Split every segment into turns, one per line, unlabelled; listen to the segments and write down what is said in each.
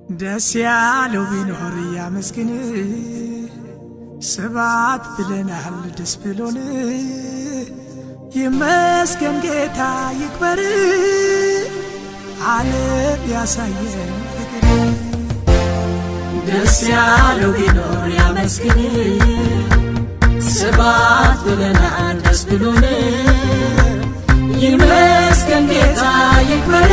ደስ ያለው ቢኖር ያመስግን፣ ስብሐት ብለናል ደስ ብሎን። ይመስገን ጌታ ይክበር፣ ዓለም ያሳየን ፍቅር።
ደስ ያለው ቢኖር ያመስግን፣ ስብሐት ብለናል ደስ ብሎን። ይመስገን ጌታ ይክበር፣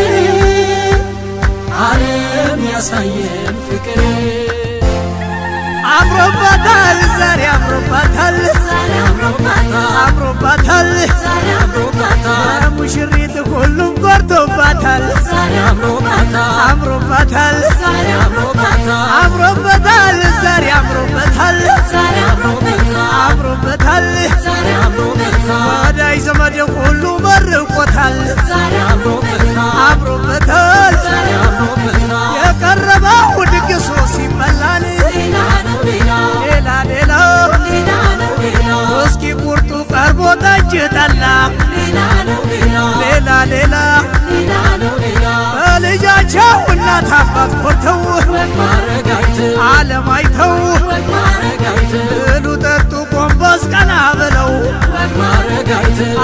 ዓለም ያሳየን ፍቅር።
አምሮባታል ዛሬ አምሮባታል፣ አምሮባታል ሙሽሪት ሁሉም ኮርቶባታል። አምሮባታል፣ አምሮበታል ዛሬ አምሮበታል፣ አምሮበታል። ወዳጅ ዘመድ ሁሉ መርቆታል። አምሮበታል። የቀረበው ድግሱ ሲበላል ሌላ ሌላ፣ እስኪ ቁርጡ ቀርቦ ጠጅ ጠላ ሌላ ሌላ። በልጃቸው እናት አባት ኮርተው ዓለም አይተው፣ ብሉ ጠጡ ጎንበስ ቀና ብለው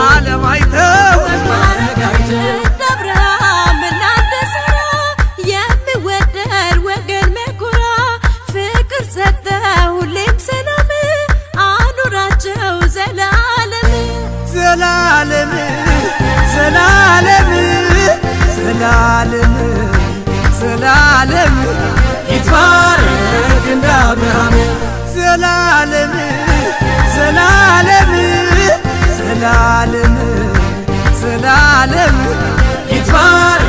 ዓለም አይተው።
እንደ አብርሃም እና እንደ ሳራ የሚወደድ ወገን መኩራ፣ ፍቅር ሰጠ ሁሌም ሰላም፣ አኑራቸው ዘላለም።
ዘላለም ዘላለም ዘላለም ዘላለም
ይትባረክ እንደ አብርሃም።
ዘላለም ዘላለም ዘላለም ዘላለም
ይትባረክ።